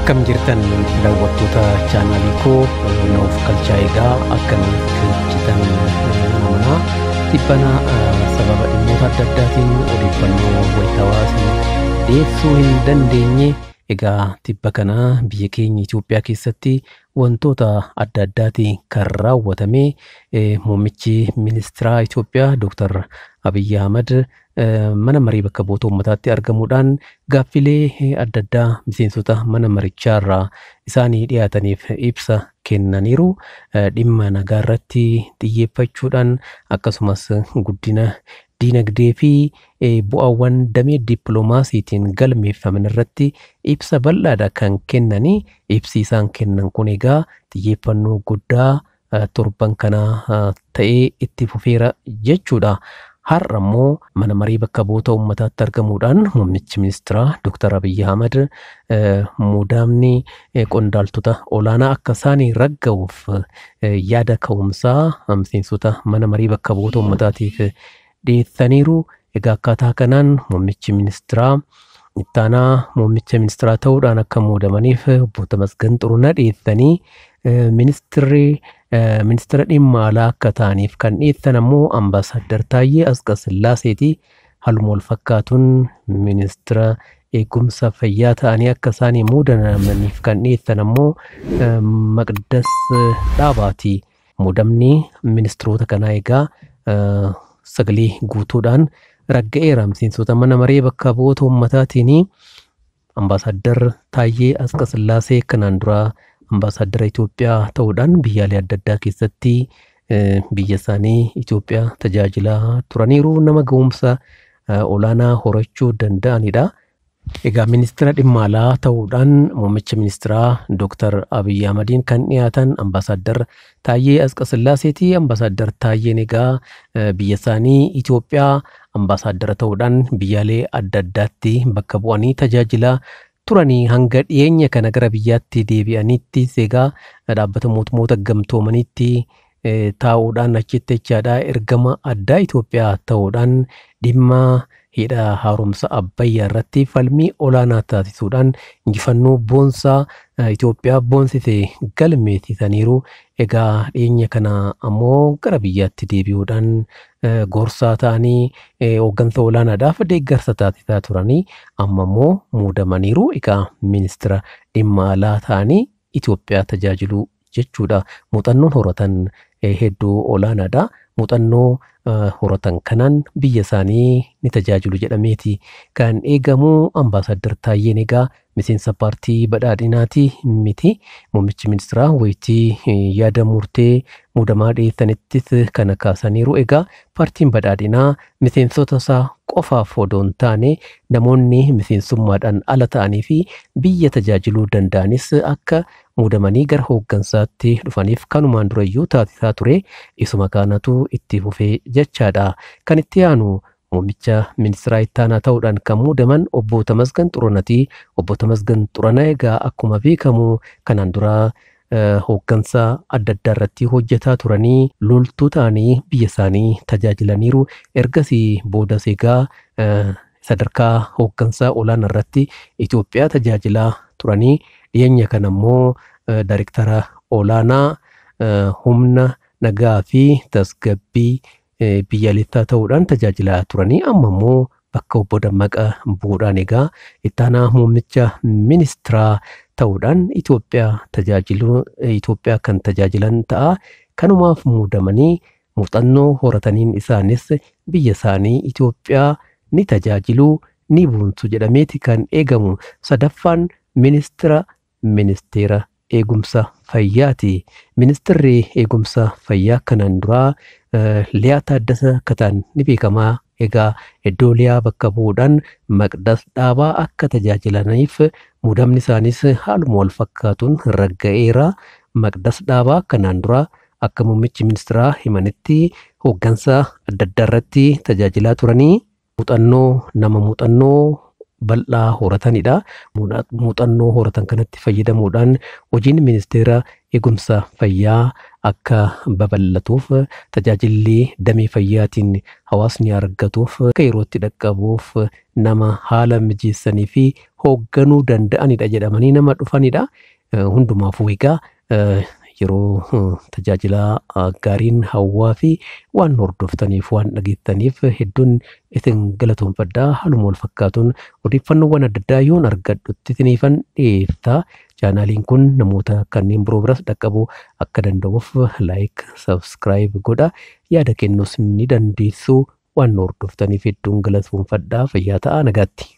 Akkam jirtan daawwattoota chaanaalii koo naaf kalchaa egaa akka nuuf galchitan nama manaa dhibbana sababa dhimmoota adda addaatiin odeeffannoo wayitaawaa dhiyeessuu hin dandeenye. Egaa tibba kana biyya keenya Itoophiyaa keessatti wantoota adda addaatiin kan raawwatame muummichi ministeera Itoophiyaa Dr. Abiyyi Ahmad mana marii bakka bu'oota uummataatti argamuudhaan gaaffilee adda addaa miseensota mana marichaa irraa isaanii dhiyaataniif ibsa kennaniiru. Dhimma nagaa irratti xiyyeeffachuudhaan akkasumas guddina diinagdee fi bu'aawwan damee dippiloomaasiitiin galmeeffaman irratti ibsa bal'aadha kan kennanii. Ibsi isaan kennan kun egaa xiyyeeffannoo guddaa torban kanaa ta'ee itti fufeera jechuudha. Har'a immoo mana marii bakka bu'oota uummataatti argamuudhaan muummichi ministeeraa Dr. Abiyyi Ahmad muudamni qondaaltota olaanaa akka isaanii ragga'uuf yaada ka'umsaa miseensota mana marii bakka bu'oota uummataatiif dhiyeessaniiru. Egaa akkaataa kanaan muummichi ministeeraa ittaanaa muummicha ministeeraa ta'uudhaan akka muudamaniif obbo Tamasgan Xurunaa dhiyeessanii ministeerri ministeera dhimma alaa akka ta'aniif kan dhiyeessan ammoo ambaasaaddar Taayyee Asqasillaaseeti. Haaluma wal fakkaatuun ministeera eegumsa fayyaa ta'anii akka isaanii muudamaniif kan dhiyeessan ammoo Maqdas Dhaabaati. Muudamni ministeerota kanaa egaa sagalee guutuudhaan ragga'eera. Miseensota mana maree bakka bu'oota uummataatiin ambaasaaddar Taayyee Asqasillaasee kanaan dura ambaasaaddara Itoophiyaa ta'uudhaan biyyaalee adda addaa keessatti biyya isaanii Itoophiyaa tajaajilaa turaniiru. Nama ga'umsa olaanaa horachuu danda'anidha. Egaa ministeera dhimma alaa ta'uudhaan muummicha ministeeraa Dr. Abiyyi Ahmadiin kan dhiyaatan ambaasaaddar Taayyee Asqasillaaseeti. Ambaasaaddar Taayyeen egaa biyya isaanii Itoophiyaa ambaasaaddara ta'uudhaan biyyaalee adda addaatti bakka bu'anii tajaajilaa turanii hanga dhiyeenya kana gara biyyaatti deebi'anitti egaa dhaabbata mootummoota gamtoomaniitti taa'uudhaan achitti jechaadha ergama addaa Itoophiyaa ta'uudhaan dhimma hidha haaromsa Abbayyaa irratti falmii olaanaa taasisuudhaan injifannoo boonsaa Itoophiyaa boonsite galmeessisaniiru. Egaa dhiyeenya kana ammoo gara biyyaatti deebi'uudhaan gorsaa ta'anii hooggansa olaanaadhaaf deeggarsa taasisaa turanii amma immoo muudamaniiru. Egaa ministeera dhimma alaa ta'anii Itoophiyaa tajaajiluu jechuudha. Muuxannoon horatan hedduu olaanaadha. Muuxannoo horatan kanaan biyya isaanii ni tajaajilu jedhameeti kan eegamu. Ambaasaaddar Taayyeen egaa miseensa paartii badhaadhinaati miti. Muummichi ministeeraa wayitii yaada murtee muudamaa dhiyeessanittis kana kaasaniiru. Egaa paartiin badhaadhinaa miseensota isaa qofaaf odoo hin taane namoonni miseensummaadhaan ala ta'anii fi biyya tajaajiluu danda'anis akka muudamanii gara hooggansaatti dhufaniif kanumaan durayyuu taasisaa ture. Isuma kanatu itti fufee jechaadha. Kan itti aanu muummicha ministeeraa ittaanaa ta'uudhaan kan muudaman obbo Tamasgan Xurunaati. Obbo Tamasgan Xurunaa egaa akkuma beekamu kanaan dura hooggansa adda addaa irratti hojjetaa turanii loltuu ta'anii biyya isaanii tajaajilaniiru. Ergasii boodas egaa sadarkaa hooggansaa olaanaa irratti Itoophiyaa tajaajilaa turanii dhiyeenya kana immoo daayirektara olaanaa humna nagaa fi tasgabbii biyyaalessaa ta'uudhaan tajaajilaa turanii amma immoo bakka obbo Dammaqaa bu'uudhaan egaa ittaanaa muummicha ministeeraa ta'uudhaan Itoophiyaa tajaajiluu Itoophiyaa kan tajaajilan ta'a. Kanumaaf muudamanii muuxannoo horataniin isaanis biyya isaanii Itoophiyaa ni tajaajiluu ni boonsu jedhameeti kan eegamu. Sadaffaan ministeera ministeera eegumsa fayyaati. Ministeerri eegumsa fayyaa kanaan duraa Liyaa Taaddasa akka ta'an ni beekamaa. Egaa iddoo Liyaa bakka bu'uudhaan Maqdas Dhaabaa akka tajaajilaniif muudamni isaanis haaluma wal fakkaatuun ragga'eera. Maqdas Dhaabaa kanaan dura akka muummichi ministeeraa himanitti hooggansa adda addaa irratti tajaajilaa turanii muuxannoo nama muuxannoo bal'aa horatanidha. Muuxannoo horatan kanatti fayyadamuudhaan hojiin ministeera eegumsa fayyaa akka babal'atuuf tajaajilli damee fayyaatiin hawaasni argatuuf akka yerootti dhaqqabuuf nama haala mijeessanii fi hoogganuu danda'anidha jedhamanii nama dhufanidha. Hundumaafuu egaa yeroo tajaajila gaariin hawwaa fi waan hordoftaniif waan dhageettaniif hedduun isin galatoonfadhaa. Haaluma wal fakkaatuun odeeffannoowwan adda addaa yoon argadhutti isiniifan dhiyeessa. Chaanaaliin kun namoota kanneen biroo biras dhaqqabuu akka danda'uuf like, subscribe godha. Yaada kennuus ni dandeessu. Waan hordoftaniif hedduun galatoonfadhaa. Fayyaa ta'aa, nagaatti.